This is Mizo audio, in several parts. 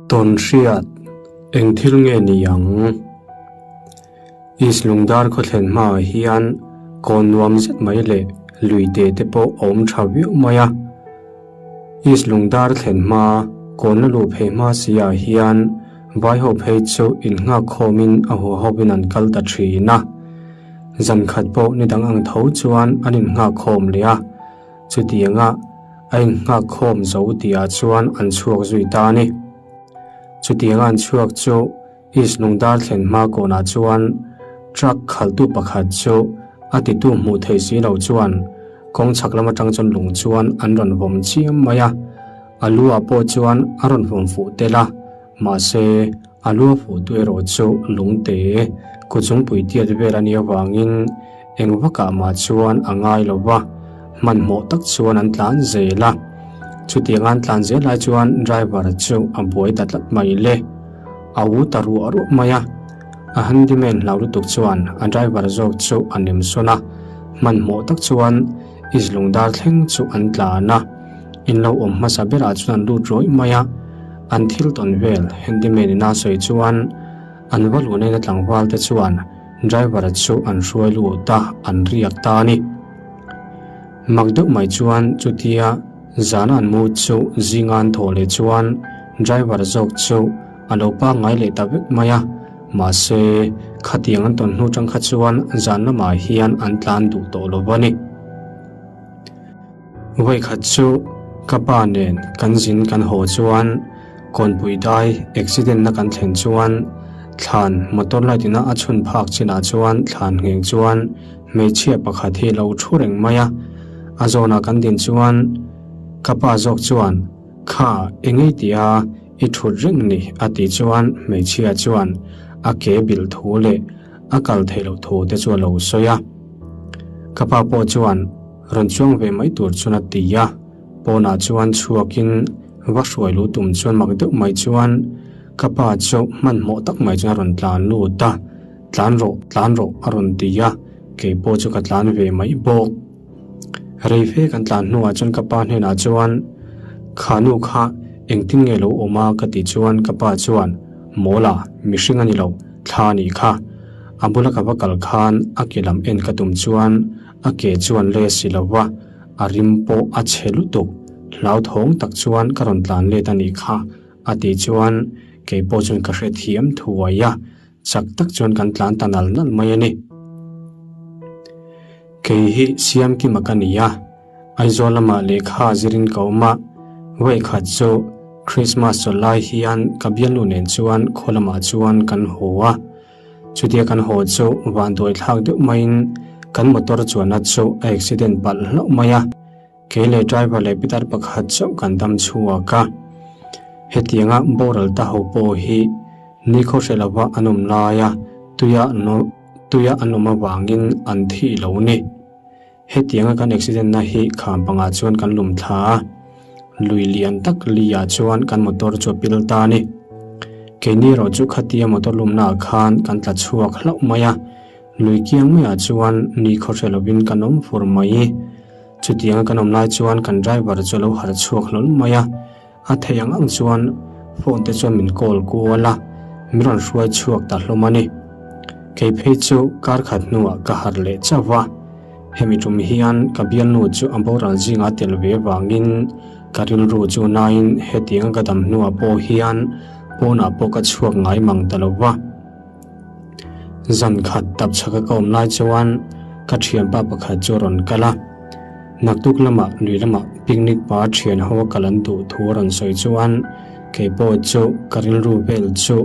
Tawn hriat, eng thil nge ni ang? East Lungdar khaw thlen hmaah hian kawn nuam zet mai leh lui te te pawh a awm tha viau mai a. East Lungdar thlen hma kawn la luh phei hma si ah hian vai ho phei chu innghak khawmin a huahawpin an kal ta thin a. Zan khat pawh ni dang ang tho chuan an innghak khawm leh a. Chutianga a innghak khawm zo tihah chuan an chhuak zui ta a ni. Chutianga an chhuak chu East Lungdar thlen hma kawnah chuan truck khaltu pakhat chu a titu hmuh theih si lo chuan kawng chhak lam atang chuan lung chuan an rawn vawm chiam mai a, a lu ah pawh chuan a rawn vawm fuh tel a, mahse a lu a fuh tu erawh chu lungte kutchungpui tiat vel a nih avangin Eng vakah mah chuan a ngai lo va, hmanhmawh tak chuan an tlan zel a. Chutiang an tlan zel lai chuan driver chu a buai ta tlat mai le. A u ta ruah ruah mai a. A handyman hlau lutuk chuan a driver zawk chu a nem sawn a, hmanhmawh tak chuan Izlungdar thleng chu an tlan a. In lo awm hmasa berah chuan an lut rawih mai a. An thil tawn vel handyman in a sawi chuan an va luhnain a tlangval te chuan Driver chu an hruai lut a, an riak ta a ni. Mak deuh mai chuan chutia zana an mu chu zinga an thawh leh chuan driver zawk chu a lo pangngai leh ta vek mai a, mahse khatiang an tawn hnu tang kha chuan zan lamah hian an tlan duh tawh lo a ni. Vawikhat chu ka pa nen kan zin kan haw chuan kawnpui dai accident na kan thlen chuan thlan motor light ina a chhun phak chinah chuan thlan ngheng chuan hmeichhia pakhat hi lo thu reng mai a, a zawnah kan din chuan ka pa zawk chuan kha engei tia i thut reng ni a tih chuan hmeichhia chuan a ke bilh thu leh a kal theih loh thu te chu a lo sawi a, ka pa pawh chuan. Rawn chuang ve mai tur chuan a ti a, pawnah chuan chhuakin va hruai luh tum chuan mak deuh mai chuan ka pa chu hmanhmawh tak mai chuan a rawn tlan lut a, Tlan rawh, tlan rawh a rawn ti a, kei pawh chu ka tlan ve mai bawk. Rei fe kan tlan hnuah chuan ka pa hnenah chuan Kha nu kha engtin nge lo awm a ka tih chuan ka pa chuan Mawla, mihring a ni lo, thla a nih kha. A bula ka va kal khan a ke lam en ka tum chuan A ke chuan le si lo va, a rim pawh a chhe lutuk. Hlauthawng tak chuan ka rawn tlan let a nih kha, a tih chuan kei pawh chuan ka hrethiam thuai a, chak tak chuan kan tlan ta nal nal mai a ni. Kei hi Siamkima ka ni a, Aizawl lamah lehkha zirin ka awm a, vawikhat chu Krismas chawlh lai hian ka bialnu nen chuan khaw lamah chuan kan haw a. Chutia kan haw chu vanduai thlak deuh maiin kan motor chuanna chu a accident palh hlauh mai a, kei leh driver leh pitar pakhat chauh kan dam chhuak a. Hetianga boral ta ho pawh hi nikhaw hre lova an awm laia tuia tuia an awm avangin an thih lo ni. Hetianga kan accident na hi kham pangah chuan kan lum thla a, lui lian tak li ah chuan kan motor chu a pil ta a ni. Keini erawh chu khatia motor lumna ah khan kan tla chhuak hlauh mai a, lui kiang maiah chuan ni khaw hre lovin kan awm fur mai. Chutianga kan awm lai chuan kan driver chu a lo harh chhuak hlawl mai a, a theih ang ang chuan phone te chuan min call kual a, min rawn hruai chhuak ta hlawm a ni. Kei phei chu kar khat hnuah ka harh leh chauh va, hemi tum hian ka bialnu chu a boral zinga tel ve vangin ka rilru chu nain hetianga ka dam hnuah pawh hian pawnah pawh ka chhuak ngai mang ta lo va. Zan khat tap chhaka ka awm lai chuan ka thianpa pakhat chu a rawn kal a, naktuk lamah lui lamah picnic pa thian ho a kal an duh thu a rawn sawi chuan kei pawh chu ka rilru vel chu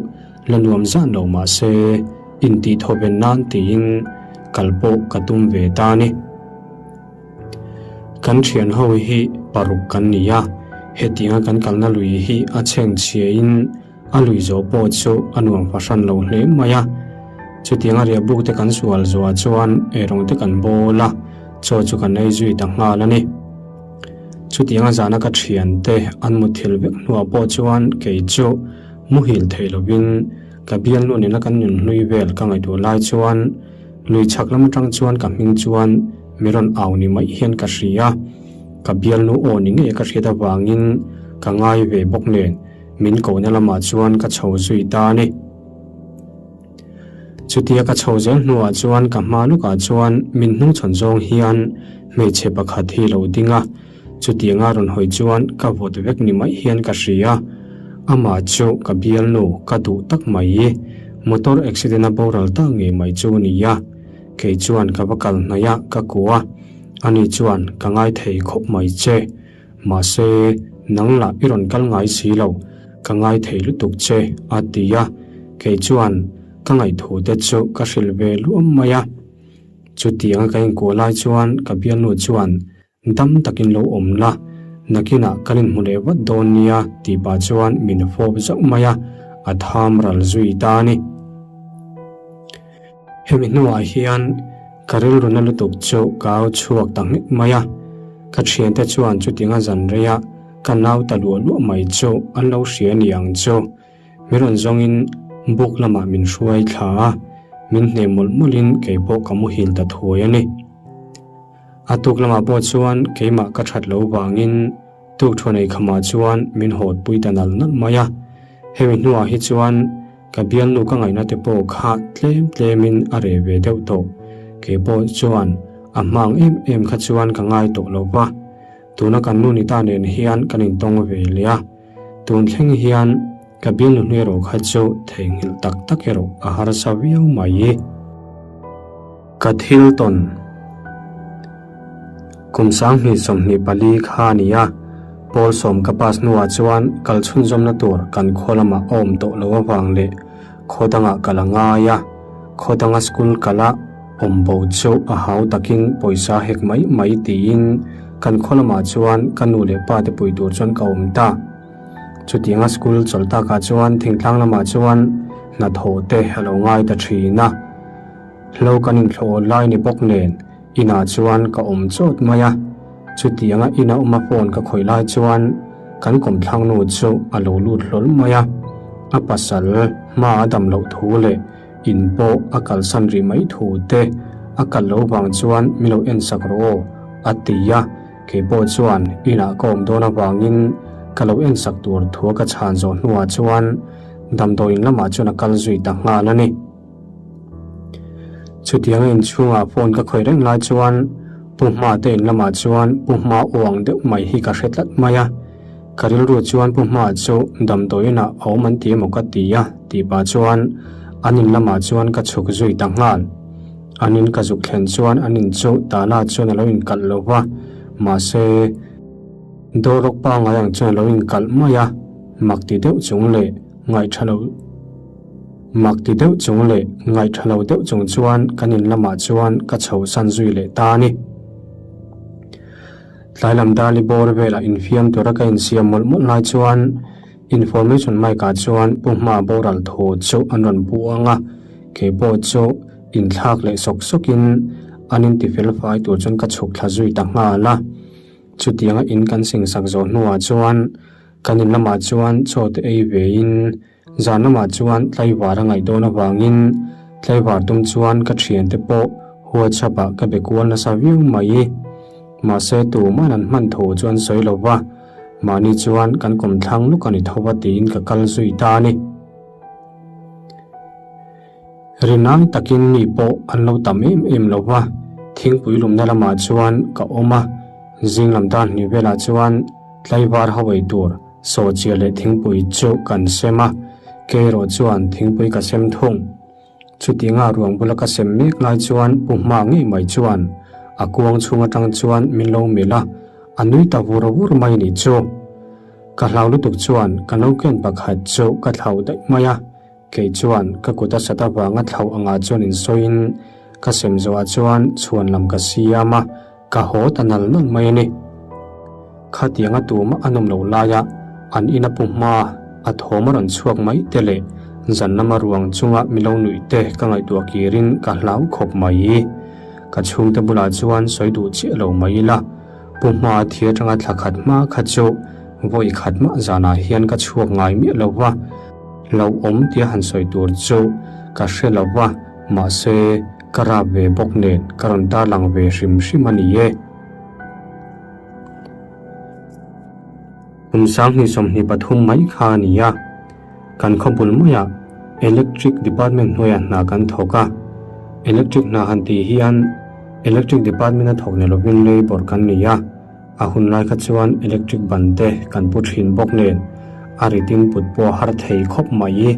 la nuam zan lo mah se intih thawven nan tiin kal pawh ka tum ve ta a ni. Kan thian ho hi paruk kan ni a, hetianga kan kalna lui hi a chhengchhiain A lui zawh pawh chu a nuam fahran lo hle mai a. Chutiang a riah buk te kan sual zuah chuan eirawng te kan bawl a, chaw chu kan ei zui ta nghal a ni. Chutiang a zana ka thian te an muthilh vek hnuah pawh chuan kei chu muhil thei lovin ka bialnu nena kan nun hlui vel ka ngaihtuah lai chuan lui chhak lam atang chuan ka hming chuan mi rawn au ni mai hian ka hria. Ka bialnu aw ni ngei ka hriat avangin ka ngai ve bawk nen. min kohna lamah chuan ka chho zui ta a ni. Chutia ka chho zel hnuah chuan ka hma lukah chuan min hnungchhawn zawng hian hmeichhe pakhat hi lo ding a, chutianga rawn hawi chuan ka vawt vek ni mai hian ka hria. Amah chu ka bialnu ka duh tak mai, motor accident a boral tak ngei mai chu ni a. Kei chuan ka va kal hnaih a, ka kuah a, ani chuan ka ngaithei khawp mai che. Mahse, nang lah i rawn kal ngai si lo, ka ngai thei lutuk che, a ti a. Kei chuan ka ngaihthu te chu ka hrilh ve luam mai a. Chutianga ka inkuah lai chuan ka bialnu chuan dam takin lo awm la, nakinah kan inhmu leh vat dawn nia tih pah chuan min fawp zauh mai a, a tham ral zui ta a ni. Hemi hnuah hian ka rilru na lutuk chu ka au chhuak ta nghek mai a, ka thiante chuan chutinga zan reia ka nau ta luah luah mai chu an lo hria ni ang chu. Mi rawn zawngin buk lamah min hruai thla a, min hneh mawlh mawlhin kei pawh ka muhil ta thuai a ni. A tuk lamah pawh chuan keimah ka that lo vangin tuk thu nei khamah chuan min hawtpui ta nalh nalh mai a, hemi hnuah hi chuan Ka bialnu ka ngaihna te pawh kha tlem tlemin a reh ve deuh tawh. Kei pawh chuan a hmang em em kha chuan ka ngai tawh lo va. Tuna kan nu ni ta nen hian kan intawng ve leh a. Tun thleng hian ka bialnu hnu erawh kha chu theihnghilh tak tak erawh a harsa viau mai. Ka thil tawn Kum 2024 kha a ni a, Pawl sawm ka pass hnuah chuan kal chhunzawmna tur kan khaw lamah a awm tawh lo avang leh khaw dangah kal a ngai a, khaw danga school kala awm bo chu a hau takin pawisa hek mai mai tiin kan khaw lamah chuan ka nu leh pa te pui tur chuan ka awm ta. Chutianga school chawlh takah chuan thingtlang lamah chuan hnathawh te a lo ngai ta thin a. Hlo kan inthlawh lai ni bawk nen inah chuan ka awm chawt mai a, chutianga ina awma phone ka khawih lai chuan kan kawmthlang nu chu a lo lut hlawl mai a, a pasal hma a dam loh thu leh in pawh a kalsan rih mai thu te a kal lo vang chuan min lo en sak rawh aw a ti a, kei pawh chuan inah ka awm dawn avangin ka lo en sak tur thu a ka chhan zawh hnuah chuan damdawiin lamah chuan a kal zui ta nghal a ni. Chutianga inchhungah phone ka khawih reng lai chuan Pu Hma te in lamah chuan Pu Hma uang deuh mai hi ka hre tlat mai a. Ka rilru chuan Pu Hma chu damdawiinah a awm an ti emaw ka ti a tih pah chuan an in lamah chuan ka chhuk zui ta nghal. An in ka zuk thlen chuan an in chu tala chuan a lo inkalh lo va, mahse dawrrawk pangngai ang chuan a lo inkalh mai a, mak ti deuh chung leh ngaihtha lo. Mak ti deuh chung leh ngaihtha lo deuh chung chuan kan in lamah chuan ka chho san zui leh ta a ni. Tlai lam Dali bawr velah infiam tura ka insiam mawlh mawlh lai chuan information mic ah chuan Pu Hma boral thu chu an rawn bu ang a, kei pawh chu inthlak leh sawk sawkin an inti felfai tur chuan ka chhuk thla zui ta nghal a. Chutianga in kan singsak zawh hnuah chuan kan in lamah chuan chaw te ei vein Zan lamah chuan tlaivar a ngaih dawn avangin tlaivar tum chuan ka thiante pawh WhatsApp ah ka be kual nasa viau mai. Mahse tuman an hman thu chu an sawi lo va, mahni chuan kan kawmthlang luk a ni tho va tiin ka kal zui ta a ni. Rinai takin mi pawh an lo tam em em lo va, thingpui lumna lamah chuan ka awm a, zing lam dan hnih velah chuan tlaivar ho ei tur Sawchia leh thingpui chu kan sem a, kei erawh chuan thingpui ka sem thung. Chutinga ruang bula ka sem mek lai chuan Pu Hma ngei mai chuan a kuang chhung atang chuan min lo melh a, a nui ta vur vur mai ni chu. Ka hlau lutuk chuan ka noken pakhat chu ka thlauh daih mai a, Kei chuan ka kut a sat avanga thlauh angah chuan insawiin ka sem zawhah chuan chhuan lam ka siam a, ka haw ta nal nal mai a ni. Khatianga tumah an awm loh laia an ina pu hma a thawm a rawn chhuak mai te leh zan lama ruang chunga mi lo nuih te ka ngaihtuah kirin ka hlau khawp mai. Ka chhungte bulah chuan sawi duh chiah lo mai ila, pu hma a thi atanga thla khat hma kha chu vawi khat mah zanah hian ka chhuak ngai miah lo va. Hlauhawm tia han sawi tur chu ka hre lo va, mahse ka rap ve bawk nen ka rawn tarlang ve hrim hrim a ni e. Kum 2023 mai kha a ni a, kan khaw bul maiah Electric Department hnuaiah hna kan thawk a. Electric hna han tih hian Electric Department a thawk ni lovin labour kan ni a, a hun lai kha chuan electric ban te kan pu thin bawk nen a ritin put pawh a har thei khawp mai.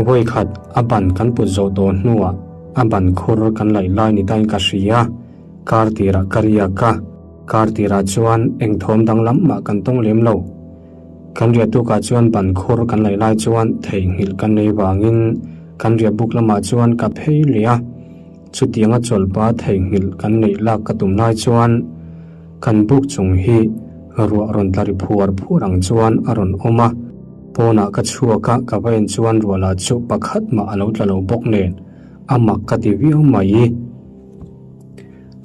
Vawi khat a ban kan put zawh tawh hnuah a ban khur kan laih lai ni tain ka hria, kar tirah ka riak a, kar tirah chuan eng thawm danglam mah kan tawng lem lo. Kan riah tukah chuan ban khur kan laih lai chuan theihnghilh kan nei vangin kan riah buk lamah chuan ka phei leh a, chutianga chawlhpa theihnghilh kan neih lak ka tum lai chuan kan buk chung hi ruah rawn tla ri phuar phuar ang chuan a rawn awm a. Pawnah ka chhuak a, ka va en chuan ruahlah chu pakhat mah a lo tla lo bawk nen, a mak ka ti viau mai.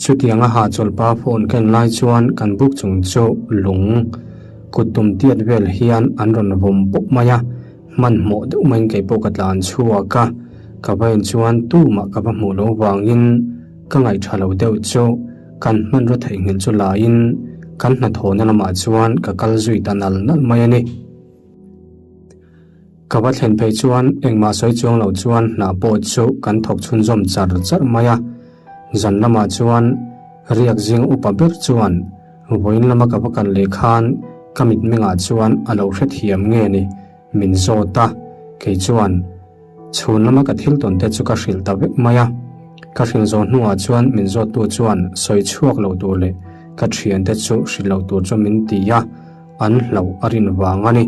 Chutianga hahchawlhpa phone ken lai chuan kan buk chung chu lung kut tum tiat vel hian an rawn vawm pawp mai a, hmanhmawh deuh maiin kei pawh ka tlan chhuak a, ka va en chuan tumah ka va hmuh loh vangin ka ngaihṭha lo deuh chu kan hmanraw theihnghilh chu laiin kan hnathawhna lamah chuan ka kal zui ta nal nal mai a ni. Ka va thlen phei chuan engmah sawi chuang lo chuan hna pawh chu kan thawk chhunzawm char char mai a. Zan lamah chuan riak zing upa ber chuan vawiin lama ka va kal leh khan ka mitmengah chuan a lo hrethiam nge ni min zawt a, kei chuan chhun lama ka thil tawn te chu ka hrilh ta vek mai a. Ka hrilh zawh hnuah chuan min zawttu chuan sawi chhuak lo tur leh ka thiante chu hrilh lo tur chu min ti a. An hlauh a rin vang a ni.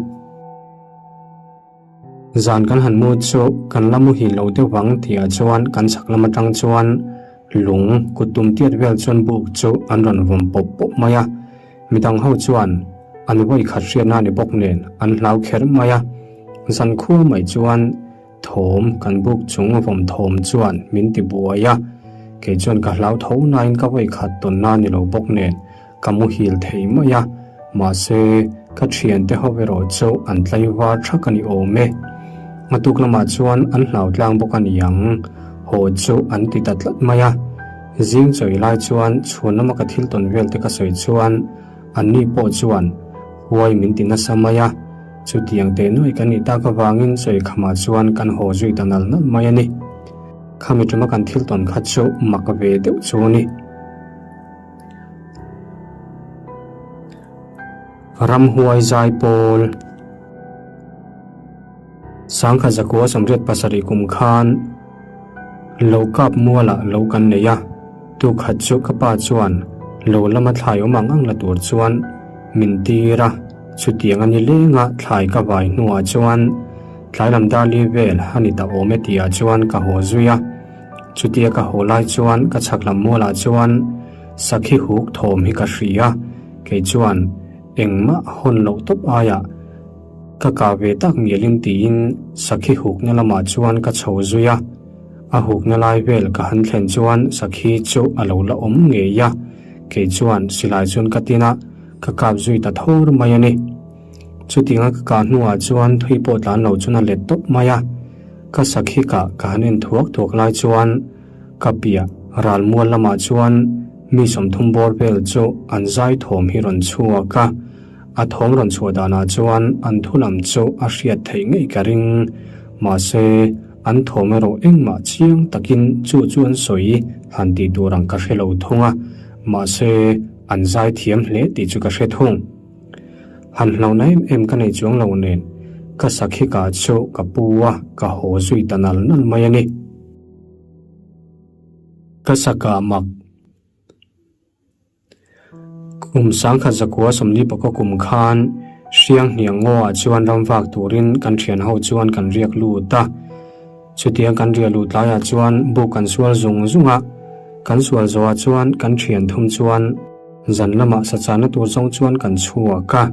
Zan kan han mu chu kan la muhil lo deuh vang tihah chuan kan chhak lam atang chuan lung kut tum tiat vel chuan buk chu an rawn vawm pawp pawp mai a. Midang ho chuan an vawi khat hriatna a ni bawk nen an hlau kher mai a. Zan khua mai chuan Thawm, kan buk chung vawm thawm chuan min ti buai a, kei chuan ka hlau tho nain ka vawi khat tawnna ni lo bawk nen ka muhil thei mai a, mahse ka thiante ho erawh chu an tlaivar thak a ni awm e. A tuk lamah chuan an hlau tlang bawk a ni ang, haw chu an ti ta tlat mai a. Zing chawi lai chuan chhuan lama ka thil tawn vel te ka sawi chuan anni pawh chuan huai min ti nasa mai a. Chutiang teh nuai kan nih tak avangin Sawikhamah chuan kan haw zui ta nal nal mai a ni. Khami tuma kan thil tawn kha chu mak ve deuh chu a ni. Ramhuai zai pawl Sangkhat zakua 87 kum khan Lo kap mualah lo kan nei a, tukhat chu ka pa chuan lo lama thlai awm ang ang la tur chuan min tir a, chutiang a ni lenga thlai ka vai hnuah chuan tlai lam darli vel a ni ta awm e tihah chuan ka haw zui a, chutia ka haw lai chuan ka chhak lam mualah chuan sakhi huk thawm hi ka hria, kei chuan engmah hawn loh tawp aiah. Ka kah ve tak mialin tiin sakhi hukna lamah chuan ka chho zui a, a hukna lai vel ka han thlen chuan sakhi chu a lo la awm ngei a, kei chuan silai chuan ka tin a, ka kap zui ta thawr mai a ni. Chutianga ka kah hnuah chuan thui pawh tlan lo chuan a let tawp mai a, ka sakhi kah ka han en thuak thuak lai chuan ka piah ralmual lamah chuan mi 30 bawr vel chu an zai thawm hi rawn chhuak a. A thawm rawn chhuah danah chuan an thu lam chu a hriat theih ngei ka ring. Mahse, an thawm erawh engmah chiang takin chu chu an sawi han tih tur ang ka hre lo thung a, mahse, an zai thiam hle tih chu ka hre thung. Han hlauhna em em ka nei chuang lo nen, ka sakhika chu ka pu a, ka haw zui ta nal nal mai a ni. Ka sakah mak. Kum 1000 sawmli pakaw kum khan Hrianghniang ngaw ah chuan ram vak turin kan thian ho chuan kan riak lut a. Chutiang kan riah luh tlaiah chuan buk kan sual zung zung a, kan sual zawhah chuan kan thian thum chuan zan lamah sachahna tur zawng chuan kan chhuak a.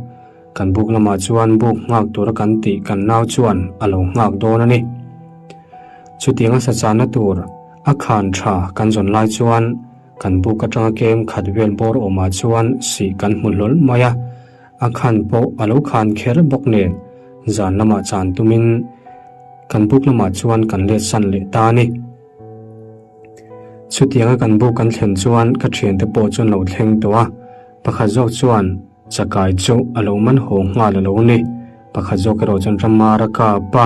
Kan buk lamah chuan buk nghak tura kan tih kan nau chuan a lo nghak dawn a ni. Chutianga sachahna tur a khan tha kan zawn lai chuan Kan buk atanga kem khat vel bawr awmah chuan sih kan hmu hlawl mai a, a khan pawh a lo khan kher bawk nen zan lamah chan tumin kan buk lamah chuan kan let san leh ta a ni. Chutianga kan buk kan thlen chuan ka thiante pawh chuan lo thleng tawh a, pakhat zawk chuan. Chakai chu a lo man haw nghal a lo ni. Pakhat zawk erawh chuan Ramar a kap a.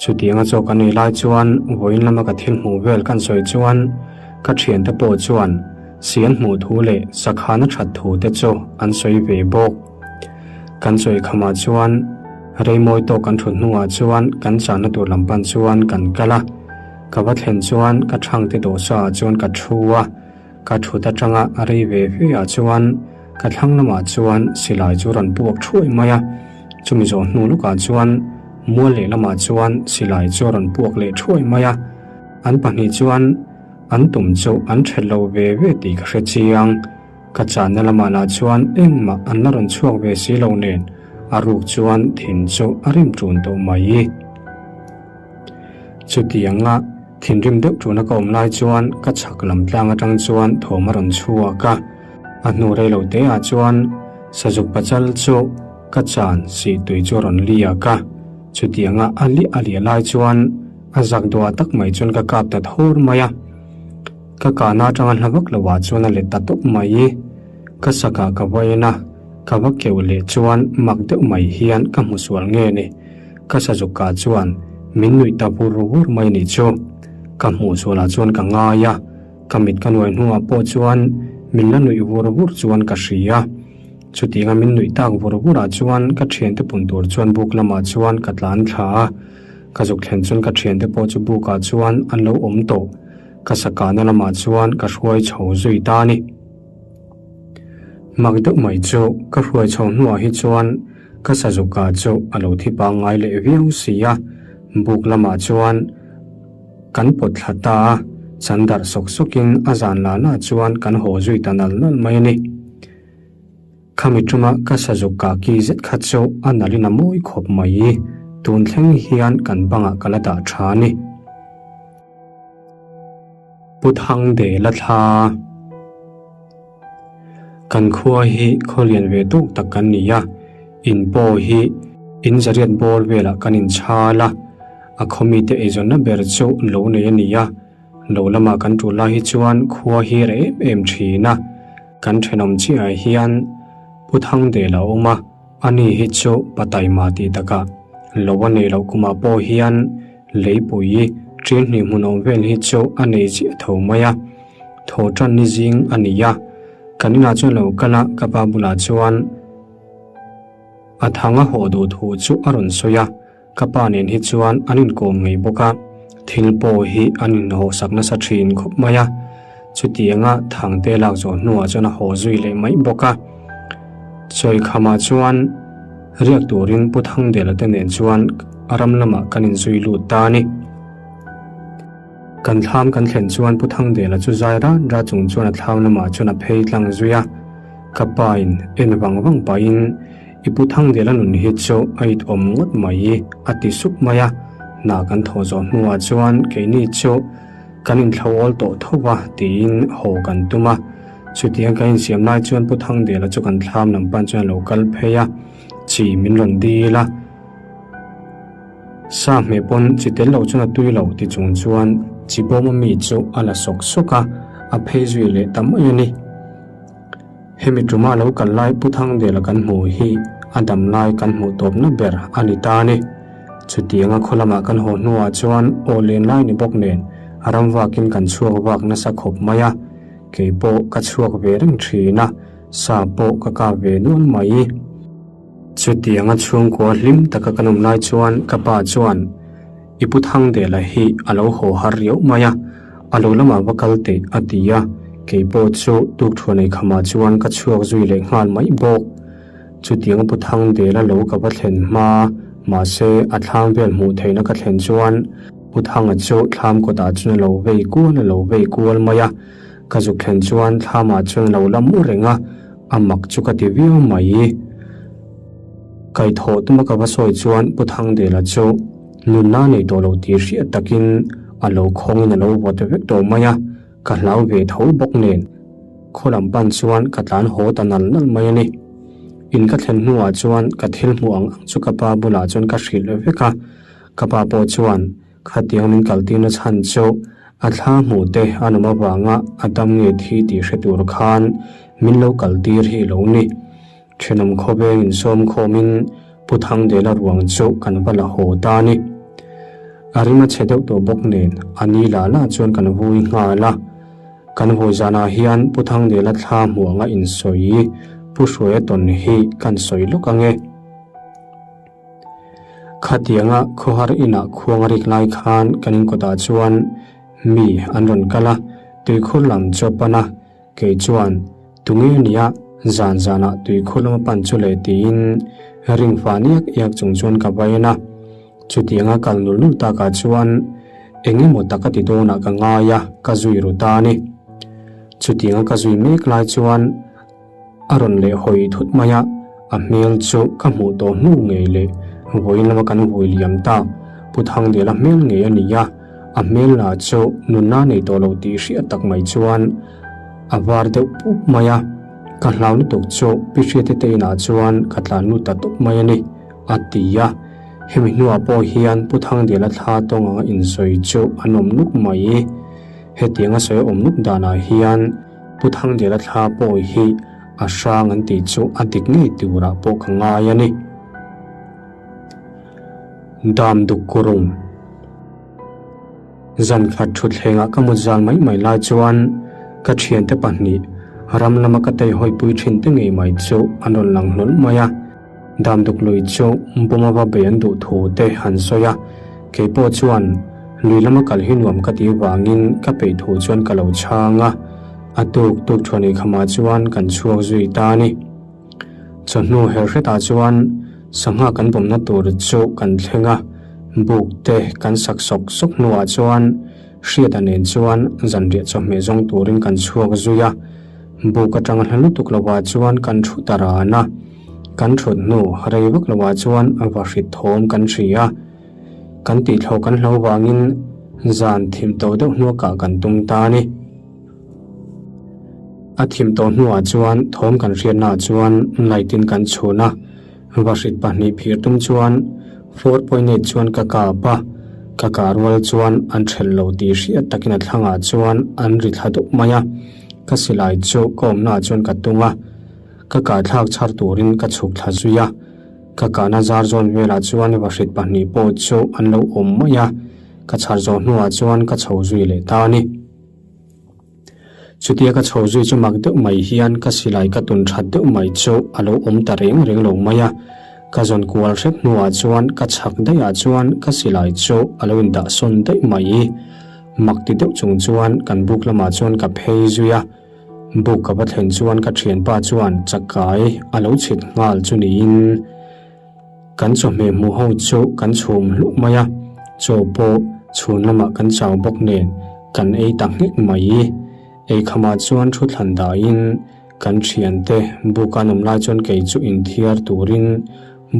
Chutianga chaw kan ei lai chuan vawiin lama ka thil hmuh vel kan sawi chuan ka thiante pawh chuan si an hmuh thu leh sakhana that thu te chu an sawi ve bawk. Kan sawi khamah chuan rei mawi tawk kan thut hnuah chuan kan chahna tur lam pan chuan kan kal a. Ka va thlen chuan ka thangte dawhsa ah chuan ka thu a. Ka thut atanga a rei ve ve ah chuan ka thlang lamah chuan silai chu rawn puak thuai mai a. Chumi zawh hnu lawkah chuan mual lehlamah chuan silai chu a rawn puak leh thuai mai a. An pahnih chuan an tum chu an that lo ve ve tih ka hre chiang. Ka channa lamah lah chuan engmah an la rawn chhuak ve si lo nen a ruk chuan thin chu a rim ṭun tawh mai. Chutianga thinrim deuh ṭuna ka awm lai chuan ka chhak lam tlang aṭang chuan thawm a rawn chhuak a. A hnu rei lo te ah chuan Sazuk pachal chu ka chan sih tui chu a rawn liak a. Chutianga a liah a liah lai chuan a zak duah tak mai chuan ka kap ta thur mai a. Ka kahna atanga hla vak lo ah chuan a let ta tawp mai. Ka sakah ka va en a, ka va keuh leh chuan mak deuh mai hian ka hmu sual nge ni. Ka sazuk kah chuan min nuih ta vur vur mai nih chu. Ka hmuh sualah chuan ka ngai a, ka mit ka nuai hnuah pawh chuan min la nuih vur vur chuan ka hria. Chutianga min nuih tak vur vurah chuan ka thiante pun tur chuan buk lamah chuan ka tlan thla a. Ka zuk thlen chuan ka thiante pawh chu bukah chuan an lo awm tawh. Ka sakahna lamah chuan ka hruai chho zui ta a ni. Mak deuh mai chu ka hruai chho hnuah hi chuan ka sazuka chu a lo thi pangngai leh viau si a, buk lamah chuan kan pawt thla ta a, chan darh sawk sawkin a zan lah lah chuan kan haw zui ta nal nal mai a ni. Khami tuma ka sazuk kah ki zet kha chu a nalhin a mawi khawp mai, tun thleng hian kan bangah ka la dah tha a ni. Pu Thangdela thla. Kan khua hi khaw lian ve tawk tak kan ni a, in pawh hi in zariat bawr velah kan inchhal a, a khaw mite eizawnna ber chu lo nei a ni a, lo lamah kan tul lai hi chuan khua hi reh em em thin a, kan thenawm chiahah hian Pu Thangdela a awm a. Ani hi chu pa taima tih takah lo a neih loh kumah pawh hian leipui ṭil hnih hmun awm vel hi chu a nei chiah tho mai a, tho ṭan ni zing a ni a. Kan inah chuan lo kal a, ka pa bulah chuan a thang a hawh duh thu chu a rawn sawi a. Ka pa nen hi chuan an inkawm ngei bawk a, thil pawh hi an inhawhsak nasa thin khawp mai a. Chutianga Thangte lak zawh hnuah chuan a haw zui leh mai bawk a. Chawikhamah chuan riak turin Pu Thangdela te nen chuan a ram lamah kan inzui lut ta a ni. Kan thlam kan thlen chuan Pu Thangdela chu zai rat rat chung chuan a thlam lamah chuan a phei tlang zui a. Ka pa in en vang vang pahin I Pu Thangdela nun hi chu a it awm ngawt mai a ti sup mai a. Hna kan thawh zawh hnuah chuan keini chu kan inthlo awl tawh tho va tiin haw kan tum a. Chutiang kan insiam lai chuan Pu Thangdela chu kan thlam lam pan chuan a lo kal phei a, chi min rawn dil a. Sa hmeh pawn chi tel loh chuan a tui lo ti chung chuan chi bawm ami chu a la sawk sawk a, a phei zui leh ta mai a ni. Hemi tuma lo kal lai Pu Thangdela kan hmuh hi a dam lai kan hmuh tawpna ber a ni ta a ni. Chutianga khaw lamah kan haw hnuah chuan aw len lai ni bawk nen a ram vakin kan chhuak vak nasa khawp mai a, kei pawh ka chhuak ve reng thin a, sa pawh ka kap ve nual mai. Chutianga chhungkua hlim taka kan awm lai chuan ka pa chuan I Pu Thangdela hi a lo haw har riauh mai a, a lo lamah va kal teh a ti a, kei pawh chu tukthuan ei khamah chuan ka chhuak zui leh nghal mai bawk. Chutianga Pu Thangdela lo ka va thlen hma, mahse a thlam vel hmuh theihna ka thlen chuan Pu Thanga chu thlam kawtah chuan a lo vei kual a lo vei kual mai a, ka zuk thlen chuan thlamah chuan a lo la mu reng a. A mak chu ka ti viau mai. Kaithawh tuma ka va sawi chuan Pu Thangdela chu nunna nei tawh lo tih hriat takin a lo khawngin a lo vawt vek tawh mai a, ka hlau ve tho bawk nen. Khaw lam pan chuan ka tlan haw ta nal nal mai a ni. In ka thlen hnuah chuan ka thil hmuh ang ang chu ka pa bulah chuan ka hrilh vek a, ka pa pawh chuan Khatiang min kaltirna chhan chu a thla hmuh te a nawm avanga a dam nge thi tih hre tur khan min lo kaltir hi lo ni. Thenawm khawveng insawm khawmin Pu Thangdela ruang chu kan va la haw ta a ni. A rim a chhe deuh tawh bawk nen a ni lah lah chuan kan vui nghal a. Kan hawi zanah hian Pu Thangdela thla hmuh anga insawi Pu Hruaia tawn hi kan sawi lawk ang e. Khatianga khawhar inah khuang a rik lai khan kan inkawtah chuan mi an rawn kal a, tuikhur lam chu a pan a, kei chuan tunge nia zan zanah tuikhur lama pan chu le tiin ring fan iak iak chung chuan ka va en a. Chutianga kal nul nul takah chuan eng emaw tak a ti dawnah ka ngai a, ka zui ru ta a ni. Chutianga ka zui mek lai chuan A rawn leh hawi thut mai a, a hmel chu ka hmuh tawh hnu ngei leh vawiin lama kan vui liam tak Pu Thangdela hmel ngei a ni a, a hmel lah chu nunna nei tawh lo tih hriat tak mai chuan a var deuh pup mai a, ka hlau lutuk chu Pi Hriati te inah chuan ka tlan lut ta tawp mai a ni, a ti a. Hemi hnuah pawh hian Pu Thangdela thla tawng anga insawi chu an awm nuk mai. Hetianga sawi awm nuk danah hian Pu Thangdela thla pawh hi a hrang an tih chu a dik ngei turah pawh ka ngai a ni. Dam duk kurung. Zan khat thutthlengah ka mut zal mai mai lai chuan ka thiante pahnih ram lama ka teihawi pui thin te ngei mai chu an rawn lang hlawl mai a. Dam duk lui chu bawm ava bei an duh thu te han sawi a, kei pawh chuan lui lama kal hi nuam ka tih vangin ka peih thu chuan ka lo chhang a, a tuk tuk thuan eikhamah chuan kan chhuak zui ta a ni. Chawhnu her hretah chuan sangha kan bawmna tur chu kan thleng a, buk te kan sak sawk sawk hnuah chuan Hriata nen chuan zanriah chawhmeh zawng turin kan chhuak zui a, Buk atanga hla lutuk lovah chuan kan thu ta ran a, kan thut hnu rei vak lovah chuan va hrit thawm kan hria a, kan tihthlo kan hlo vangin zan thim to deuh hnua kah kan tum ta a ni. A thim tawh hnuah chuan thawm kan hriatnaah chuan light in kan chhun a, Vahrit pahnih phir tum chuan 4.8 chuan ka kap a, ka kah rual chuan an ṭhelh lo tih hriat takin a thlangah chuan an ri thla dup mai a, ka silai chu ka awmnaah chuan ka tung a, ka kah thlak chhar turin ka chhuk thla zui a, ka kahna zar zawn velah chuan vahrit pahnih pawh chu an lo awm mai a, ka chhar zawh hnuah chuan ka chho zui leh ta a ni. Chutia ka chho zui chu mak deuh mai hian ka silai ka tun that deuh mai chu a lo awm ta reng reng lo mai a, ka zawn kual hrep hnuah chuan ka chhak daihah chuan ka silai chu a lo indah sawn daih mai i mak ti deuh chung chuan kan buk lamah chuan ka phei zui a, buk ka va thlen chuan ka thianpa chuan chakai a lo chhit nghal chu niin. Kan chawhmeh hmuh ho chu kan chhum hluh mai a, chaw pawh chhun lamah kan chau bawk nen kan ei ta nghek mai. Eikhamah chuan thu thlan dahin kan thiante buk an awm lai chuan kei chu inthiar turin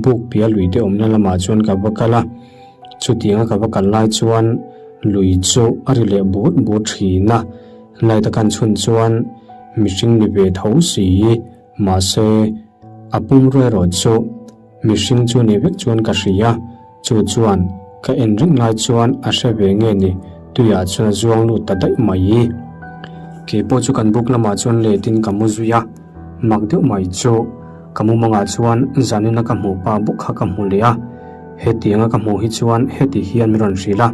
buk piah lui te awmna lamah chuan ka va kal a, chutianga ka va kal lai chuan lui chu a ri leh but but thin a, light a kan chhun chuan mihring ni ve tho si. Mahse, a pumrua erawh chu mihring chu ni vek chuan ka hria, chu chuan ka en reng lai chuan a hre ve nge ni, tuiah chuan a zuang lut ta daih mai. Kei pawh chu kan buk lamah chuan letin ka mu zui a, mak deuh mai chu ka mumangah chuan zanina ka hmuh pa bawk kha ka hmu leh a, hetianga ka hmuh hi chuan heti hian min rawn hrilh a,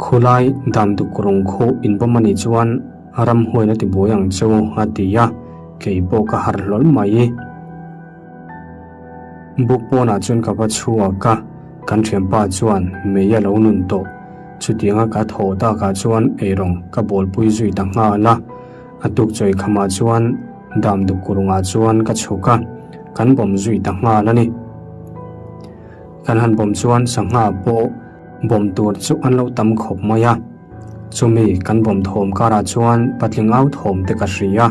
Khulai dan duk rawng khu inbawm a nih chuan Ramhuain a ti buai ang chu a ti a, kei pawh ka harh hlawl mai. Buk pawnah chuan ka va chhuak a, kan thianpa chuan mei a lo nun tawh. Chutianga ka thawh takah chuan eirawng ka bawlpui zui ta nghal a, a tuk chawi khamah chuan dam duk kurungah chuan ka chhuk a, kan bawm zui ta nghal a ni. Kan han bawm chuan sangha pawh bawm tur chu an lo tam khawp mai a. Chumi kan bawm thawm karah chuan patling au thawm te ka hria,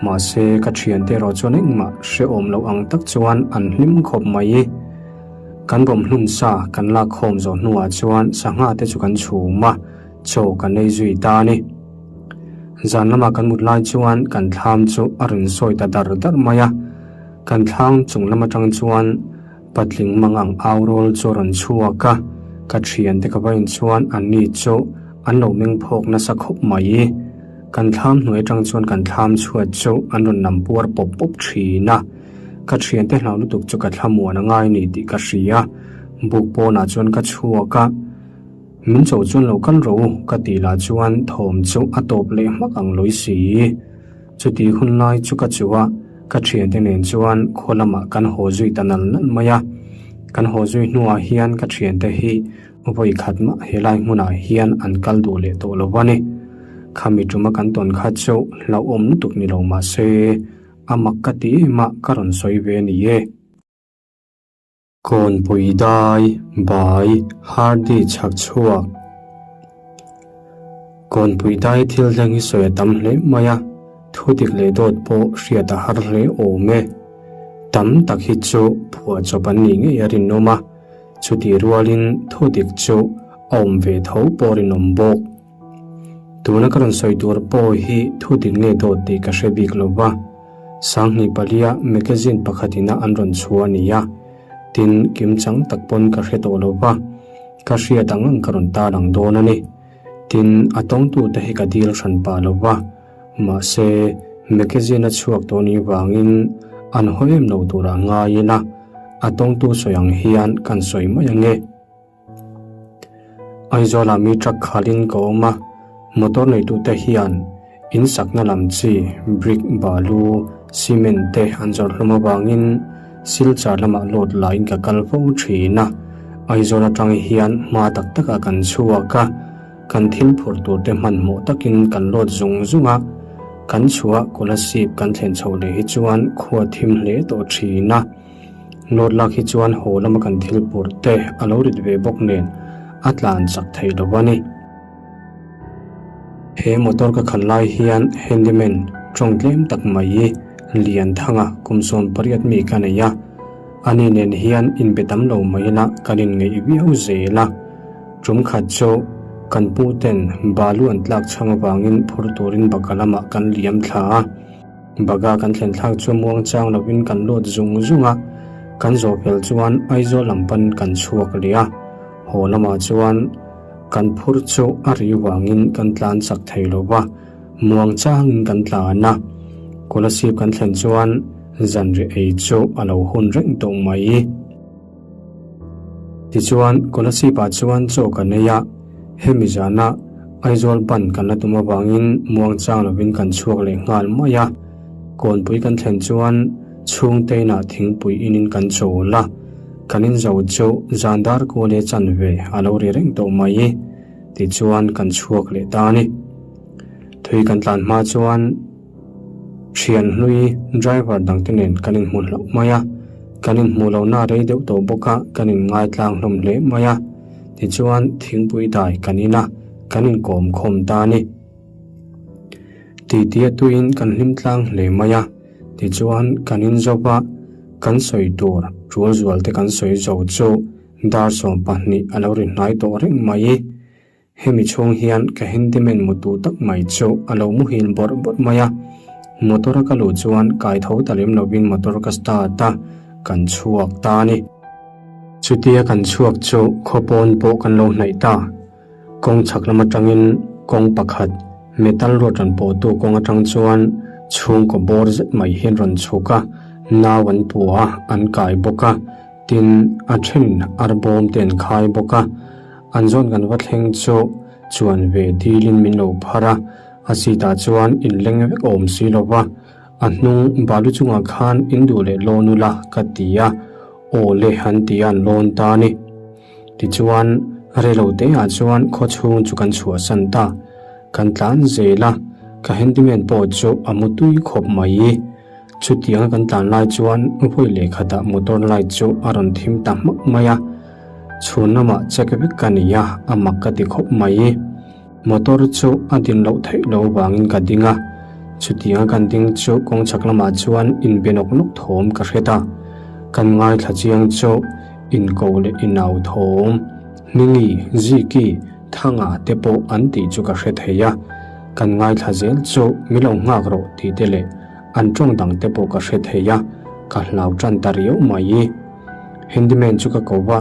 mahse ka thiante erawh chuan engmah hrehawm loh ang tak chuan an hlim khawp mai. Kan bawm hlum sa kan lak khawm zawh hnuah chuan sangha te chu kan chhum a, chaw kan ei zui ta a ni. Zan lama kan mut lai chuan kan thlam chu a rawn sawi ta dar dar mai a, kan thlang chung lam atang chuan Patling mangang au rawl chu a rawn chhuak a, ka thiante ka va in chuan anni chu an lo meng phawk nasa khawp mai. Kan thlam hnuai atang chuan kan thlam chhuat chu an rawn nam puar pawp pawp thin a. Ka thiante hlau lutuk chu ka thlamuan a ngai ni tih ka hria. Buk pawnah chuan ka chhuak a, Min cho chuan lo kal rawh u ka tih lah chuan thawm chu a tawp leh hmak ang lawi si. Chuti hun lai chu ka chu a, ka thiante nen chuan khaw lamah kan haw zui ta nal nal mai a. Kan haw zui hnuah hian ka thiante hi vawi khat mah helai hmunah hian an kal duh leh tawh lo a ni. Khami tuma kan tawn kha chu hlauhawm lutuk ni lo mah se, a mak ka ti em a ka rawn sawi ve a ni e. Kawnpui dai, bai, Hardy chhak chhuak. Kawnpui dai thil thleng hi sawi a tam hle mai a, thu dik leh dawt pawh hriat a har hle awm e. Tam tak hi chu phuahchawp an nih ngei a rinawm a, chutih rualin thu dik chu a awm ve tho pawh rinawm bawk. Tuna ka rawn sawi tur pawh hi thu dik nge dawt tih ka hre bik lo va, Sanghnih palia magazine pakhat ina an rawn chhuah a ni a, tin kimchang tak pawn ka hre tawh lo va, ka hriat ang ang ka rawn tarlang dawn a ni. Tin, a tawngtute hi ka dil hran pah lo va, mahse magazine a chhuak tawh ni vangin an haw em lo turah ngai ila, a tawngtu sawi ang hian kan sawi mai ange. Aizawlah mi truck khalin ka awm a, motor neitute hian in sakna lam chi brick, balu, cement te an zawrh hlawm avangin Silchar lamah load laiin ka kal fo thin a. Aizawl atang hian hma tak takah kan chhuak a, kan thil phur tur te hmanhmawh takin kan load zung zung a, kan chhuah Kolasib kan thlen chho leh hi chuan khua thim hle tawh thin a. Load lak hi chuan haw lama kan thil pur te a lo rit ve bawk nen a tlan chak thei lo a ni. He motor ka khalh lai hian handyman tawng tlem tak mai hi Lianthanga kum 18 mi ka nei a, ani nen hian inbe tam lo mai ila kan inngeih viau zel a. Tum khat chu kan pu ten balu an tlak chhang avangin phur turin baka lamah kan liam thla a. Baga kan thlen thlak chu muang chang lovin kan lut zung zung a, kan zawh fel chuan Aizawl lam pan kan chhuak leh a, haw lamah chuan kan phur chu a ri vangin kan tlan chak thei lo va, muang changin kan tlan a, Kolasib kan thlen chuan zanriah ei chu a lo hun reng tawh mai. Tichuan, Kolasib-ah chuan chaw kan ei a, hemi zana Aizawl ban kan la tum avangin muangchang lovin kan chhuak leh nghal mai a. Kawnpui kan thlen chuan chhungte inah thingpui inin kan chawl a, kan inzo chu zan dar kual leh chanve a lo ri reng tawh mai. Tichuan, kan chhuak leh ta a ni. Thui kan tlan hma chuan. Thian hlui driver dangte nen kan inhmu hlauh mai a, kan inhmuh lohna a rei deuh tawh bawk a, kan inngaitlang hlawm hle mai a. Tichuan thingpui dai kan in a, kan inkawm khawm ta a ni. Titi a tuiin kan hlim tlang hle mai a, tichuan kan inzo va, kan sawi tur tul zual te kan sawi zo chu dar 12 a lo ri hnai tawh reng mai. Hemi chhung hian ka handyman mutu tak mai chu a lo muhil bawrh bawrh mai a, motor a ka luh chuan kai tho ta lem lovin motor ka start a, kan chhuak ta a ni. Chutia kan chhuak chu khaw pawn pawh kan lo hnaih ta. Kawng chhak lam atangin kawng pakhat metal road rawn pawhtu kawng atang chuan chhungkaw bawr zet mai hian rawn chhuk a, nau an pua a, an kai bawk a, tin a then arbawm te an khai bawk a. An zawn kan va thleng chu chuan ve dilin min lo phar a, a seat ah chuan inleng vek awm si lo va, a hnung balu chungah khan in duh leh lawn ula ka ti a, aw le han ti a an lawn ta a ni. Tichuan rei lo te ah chuan khaw chhung chu kan chhuahsan ta, kan tlan zel a, ka handyman pawh chu a mu tui khawp mai. Chutianga kan tlan lai chuan vawi leh khatah motor light chu a rawn thim ta hmak mai a, chhun lamah check vek ka ni a, a mak ka ti khawp mai. Motor chu a din loh theih loh avangin ka ding a, chutianga kan ding chu kawng chhak lamah chuan inbe nawk nawk thawm ka hre ta. Kan ngaithla chiang chu inko leh inau thawm, Hmingi, Ziki, Thanga te pawh an tih chu ka hre thei a, kan ngaithla zel chu mi lo nghak rawh tih te leh An tawng dang te pawh ka hre thei a, ka hlau tan ta riau mai. Handyman chu ka ko va,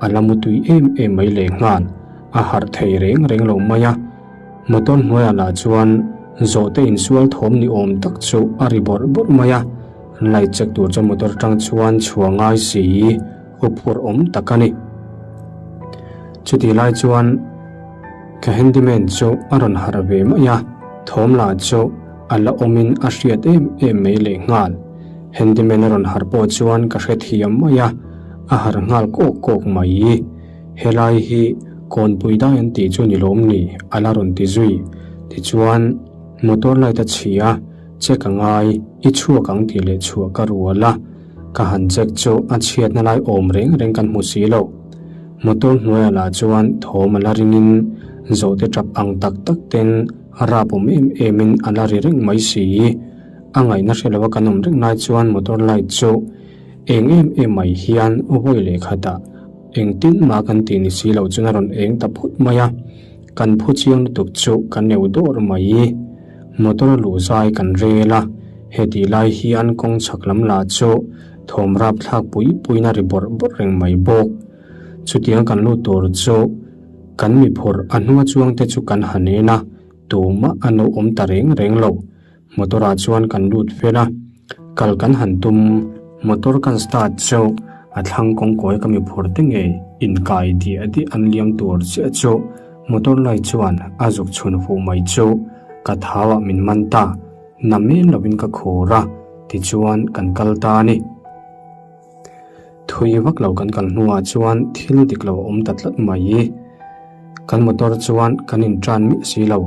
a la mu tui em em mai leh nghal, a harh thei reng reng lo mai a. Motor hnuaiah lah chuan zawhte insual thawm ni awm tak chu a ri bawrh bawrh mai a. Light check tur chuan motor atang chuan chhuah ngai si huphurh awm tak a ni. Chutih lai chuan ka handyman chu a rawn harh ve mai a, thawm lah chu a la awmin a hriat em em mai leh nghal. Handyman a rawn harh pawh chuan ka hrethiam mai a, a harh nghal kawk kawk mai. Helai hi kawnpui dai an tih chu ni lawm ni? A la rawn ti zui. Tichuan motor light a chhi a, check a ngai, i chhuak ang tih leh chhuah ka rual a. Ka han check chu a chhiatna lai awm reng reng kan hmu si lo. Motor hnuaiah lah chuan thawm a la ringin zawhte tap ang tak tak ten rap awm em emin a la ri reng mai si. A ngaihna hre lova kan awm reng lai chuan motor light chu eng em em mai hian vawi leh khatah engtin mah kan tih ni si loh chuan a rawn eng ta phut mai a, kan phu chiang lutuk chu kan eu dawr mai. Motor a luh zai kan rel a, hetih lai hian kawng chhak lam lah chu thawm rap thlak pui puiin a ri bawrh bawrh reng mai bawk. Chutiang kan lut tur chu kan mi phurh a hnunga chuang te chu kan han en a, tumah an lo awm ta reng reng lo. Motor ah chuan kan lut fel a, kal kan han tum. Motor kan start chu a thlang kawngkawi ka mi phur te ngei inkai diah diah an liam tur chiah chu motor light chuan a zuk chhun fuh mai chu ka thau ah min man ta, na men lovin ka khur a, tichuan kan kal ta a ni. Thui vak lo kan kal hnuah chuan thil dik lo a awm ta tlat mai. Kan motor chuan kan intan miah si lo,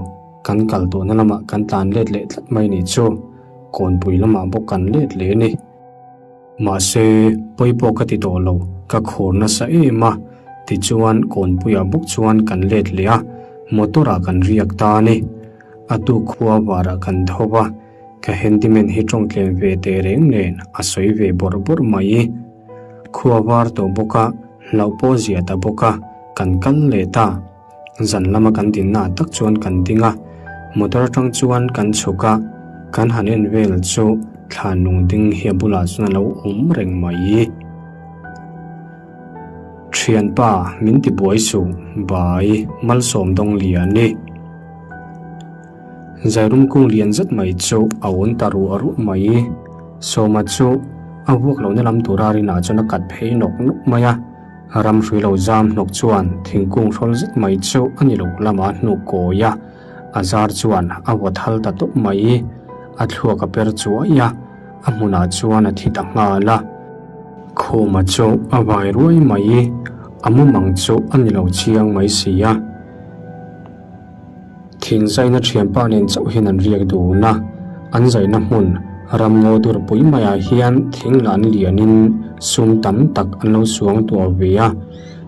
kan kal tawhna lamah kan tlan let leh tlat mai ni chu kawnpui lamah bawk kan let leh a ni. Mahse, pawi pawh ka ti tawh lo, ka khur nasa em a, tichuan kawnpuiah bawk chuan kan let leh a, motor ah kan riak ta a ni. A tuk khua varah kan tho va. Ka handyman hi tawng tlem ve teh reng nen a sawi ve bawrh bawrh mai. Khua var tawh bawk a, hlauh pawh zia ta bawk a, kan kal leh ta. Zan lama kan dinna ah tak chuan kan ding a, motor atang chuan kan chhuk a, kan han en vel chu thlan lung ding hi a bulah chuan a lo awm reng mai. Thianpa, min ti buai suh, bai, malsawm dawng lian i. Zairum kung lian zet mai chu a awn ta ruah ruah mai. Sawma chu a vuak lohna lam tura rinah chuan a kat phei nawk nawk mai a. Ram hrui lo zam hnawk chuan thingkung hrawl zet mai chu a ni lo lamah a hnuk kawi a, a zar chuan a vawt hal ta tawp mai. A thluak a per chuai a, a hmunah chuan a thi ta nghal a. Khuma chu a vai ruai mai, a mumang chu a ni lo chiang mai si a. Thing zaina thianpa nen chauh hian an riak dun a, an zaina hmun ram ngaw dur pui maiah hian thing lah an lianin sum tam tak an lo suang tuah ve a.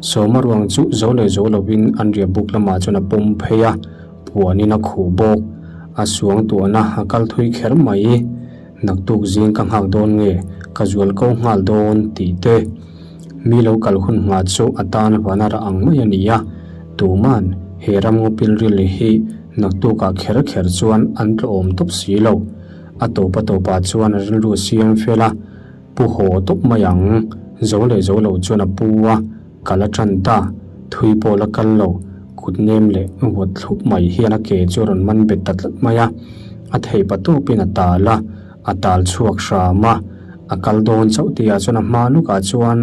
Sawma ruang chu zo leh zo lovin an riah buk lamah chuan a pawm phei a, puanin a khuh bawk. A suang tuahna a kal thui kher mai. Naktuk zing ka nghak dawn nge, ka zual ko nghal dawn tih te. Mi lo kal hun hma chu a tan vana rah ang mai a ni a, tuman he ram ngaw pilril hi naktukah kher kher chuan an tlawhawm tawp si lo. A tawp a tawpah chuan a rilru siam fel a, pu haw tawp mai ang. Zo leh zo lo chuan a pu a, kal a tan ta, thui pawh la kal lo, kut nem leh vawt thlup mai hian a ke chu a rawn man bet ta tlat mai a, a theih pa tawpin a tal a. A tal chhuak hram a, a kal dawn chauh tihah chuan a hma lukah chuan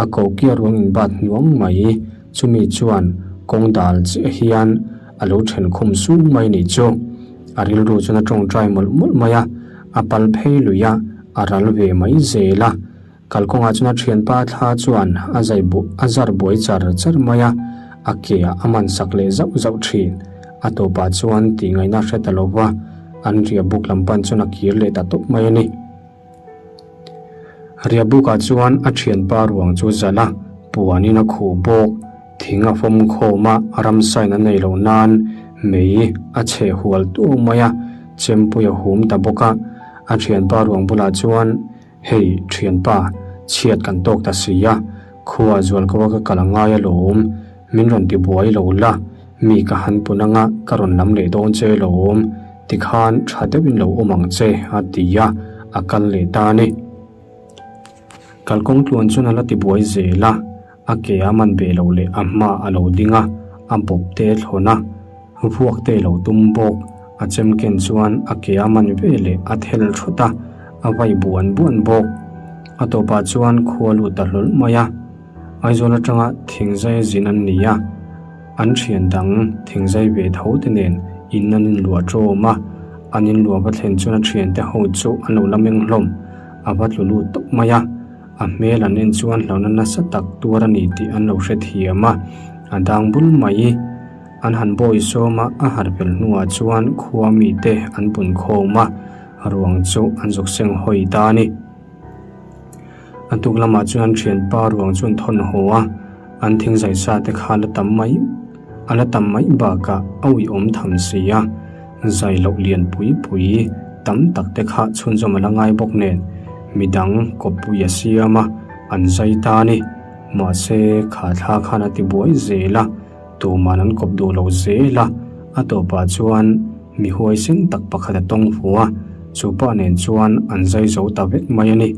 a kokia ruang inbat hnuang mai. Chumi chuan kawng dal chiah hian a lo then khum sung mai nih chu. A rilru chuan a tawngtai mawlh mawlh mai a, a pal phei lui a, a ral ve mai zel a. Kalkawngah chuan a thianpa thla chuan a zai bu a zar buai char char mai a, a ke ah a man sak leh zauh zauh thin. A tawpah chuan tih ngaihna hre ta lova an riahbuk lam pan chuan a kir leh ta tawp mai a ni. Riahbukah chuan a thianpa ruang chu zalh a, puanin a khuh bawk. Thing a fawm khawm a, ramsain a nei loh nan mei a chheh hual tuau mai a, chempui a hum ta bawk a. A thianpa ruang bulah chuan Hei, thianpa, chhiat kan tawk ta si a, khua zual ko a ka kal a ngai alawm, min rawn ti buai lo la, mi ka han pun anga ka rawn lam leh dawn che alawm, tikhan tha deuhin lo awm ang che a ti a, a kal leh ta a ni. Kalkawng tluan chuan a la ti buai zel a. A ke a man ve lo leh a hma a lo ding a, a bawp te thlawn a, vuak te lo tum bawk. A chem ken chuan a ke a man ve leh a thel thut a, A vai buan buan bawk. A tawpah chuan khua lut ta hlawl mai a. Aizawl atanga thingzai zin an ni a, an thian dang thingzai ve tho te nen in an inluah tawm a, an inluah va thlen chuan a thiante ho chu an lo la meng hlawm, a va tlu lut tawp mai a, a hmel an en chuan hlauhna nasa tak tuar a ni tih an lo hrethiam a, a dang bul mai. An han bawi sawm a, a harh fel hnuah chuan khua mite an pun khawm a, ruang chu an zuk seng hawi ta a ni. A tuk lamah chuan thianpa ruang chu an thawn haw a, an thingzai sa te kha la tam mai a la tam mai bakah a uiawm tham si a, zai loh lian pui pui tam tak te kha chhunzawm a la ngai bawk nen midang kawppui a siam a, an zai ta a ni. Mahse, kha thla khan a ti buai zel a, tuman an kawp duh lo zel a, a tawpah chuan mi huaisen tak pakhat a tawng fu a, chu pa nen chuan an zai zo ta vek mai a ni.